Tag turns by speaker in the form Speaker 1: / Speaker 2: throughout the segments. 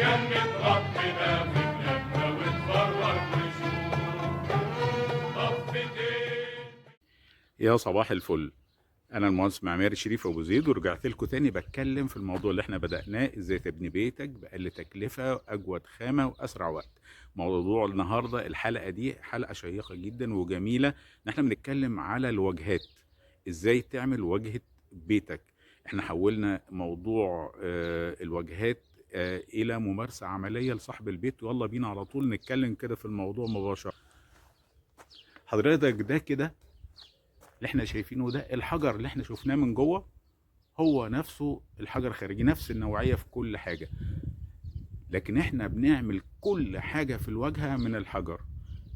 Speaker 1: جنة ربنا في بلادنا واتفرج وشوف ضفتين.
Speaker 2: يا صباح الفل. انا المهندس معماري شريف ابو زيد، ورجعت لكم تاني بتكلم في الموضوع اللي احنا بدأناه، ازاي تبني بيتك باقل تكلفة، اجود خامة، واسرع وقت. موضوع النهارده، الحلقة دي حلقة شيقة جدا وجميلة، ان احنا بنتكلم على الواجهات، ازاي تعمل واجهة بيتك. احنا حولنا موضوع الواجهات الى ممارسة عملية لصاحب البيت. يلا بينا على طول نتكلم كده في الموضوع مباشرة. حضرتك ده كده اللي احنا شايفينه ده الحجر اللي احنا شفناه من جوه، هو نفسه الحجر الخارجي، نفس النوعية في كل حاجة، لكن احنا بنعمل كل حاجة في الواجهة من الحجر.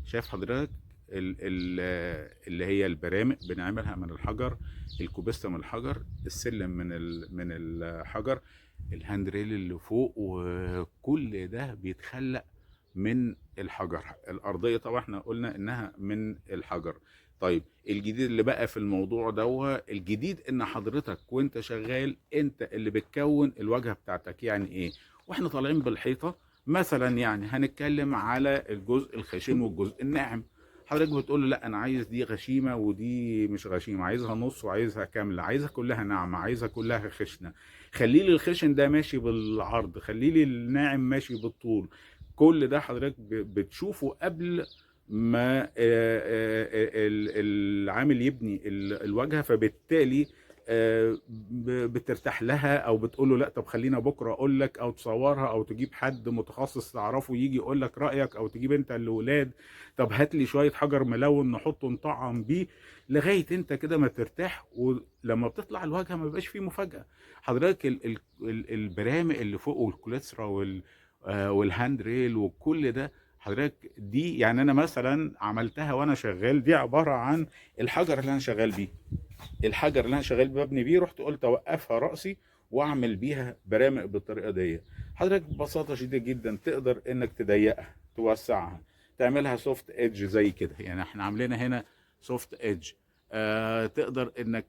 Speaker 2: شايف حضرتك اللي هي البرامق بنعملها من الحجر، الكوبستا من الحجر، السلم من الحجر، ال hand rail اللي فوق، وكل ده بيتخلق من الحجر. الأرضية طبعا احنا قلنا انها من الحجر. طيب الجديد اللي بقى في الموضوع ده، الجديد ان حضرتك وانت شغال انت اللي بتكون الواجهة بتاعتك. يعني ايه؟ واحنا طالعين بالحيطة مثلا، يعني هنتكلم على الجزء الخشن والجزء الناعم. حضرتك بتقول له لا انا عايز دي غشيمه ودي مش غشيمه، عايزها نص وعايزها كامله، عايزها كلها ناعمه، عايزها كلها خشنه، خلي لي الخشن ده ماشي بالعرض، خلي لي الناعم ماشي بالطول. كل ده حضرتك بتشوفه قبل ما العامل يبني الواجهة، فبالتالي بترتاح لها، او بتقول له لا طب خلينا بكره اقول لك، او تصورها، او تجيب حد متخصص تعرفه يجي يقول لك رايك، او تجيب انت الاولاد طب هات لي شوية حجر ملون نحطه نطعم بيه، لغاية انت كده ما ترتاح. ولما بتطلع الواجهة ما بيبقاش فيه مفاجاة. حضرتك البرامق اللي فوق والكوليسترا وال hand rail وكل ده حضرتك دي، يعني انا مثلا عملتها وانا شغال، دي عبارة عن الحجر اللي انا شغال بيه، الحجر اللي انا شغال بيه ببني بيه، رحت قلت اوقفها راسي واعمل بيها برامق بالطريقة دي. حضرتك ببساطة شديدة جدا تقدر انك تضيقها، توسعها، تعملها soft edge زي كده، يعني احنا عاملينها هنا soft edge. تقدر انك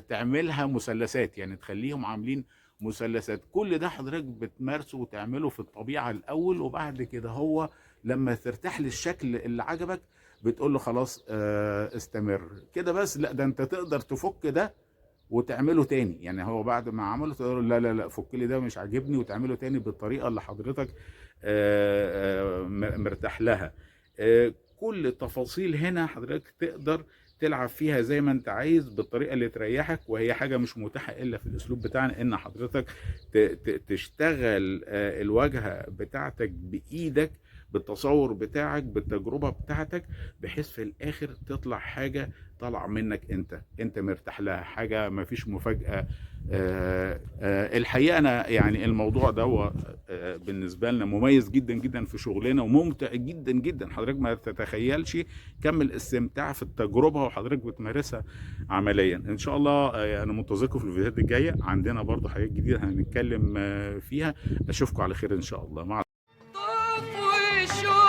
Speaker 2: تعملها مثلثات، يعني تخليهم عاملين مثلثات. كل ده حضرتك بتمارسه وتعمله في الطبيعة الاول، وبعد كده هو لما ترتاح للشكل اللي عجبك بتقول له خلاص استمر كده بس. لا ده انت تقدر تفك ده وتعمله تاني، يعني هو بعد ما عمله تقول له لا لا لا فك لي ده مش عاجبني، وتعمله تاني بالطريقة اللي حضرتك مرتاح لها. كل التفاصيل هنا حضرتك تقدر تلعب فيها زي ما انت عايز بالطريقة اللي تريحك، وهي حاجة مش متاحة الا في الاسلوب بتاعنا، ان حضرتك تشتغل الواجهة بتاعتك بايدك، بالتصور بتاعك، بالتجربة بتاعتك، بحيث في الاخر تطلع حاجة طالعه منك انت، انت مرتاح لها، حاجة ما فيش مفاجاة. الحقيقة انا يعني الموضوع ده هو، بالنسبة لنا مميز جدا جدا في شغلنا، وممتع جدا جدا. حضرتك ما تتخيلش كم الاستمتاع في التجربة وحضرتك بتمارسها عمليا. ان شاء الله انا منتظركم في الفيديوهات الجاية، عندنا برضو حاجات جديدة هنتكلم فيها. اشوفكم على خير ان شاء الله. مع
Speaker 3: طوف وشوف.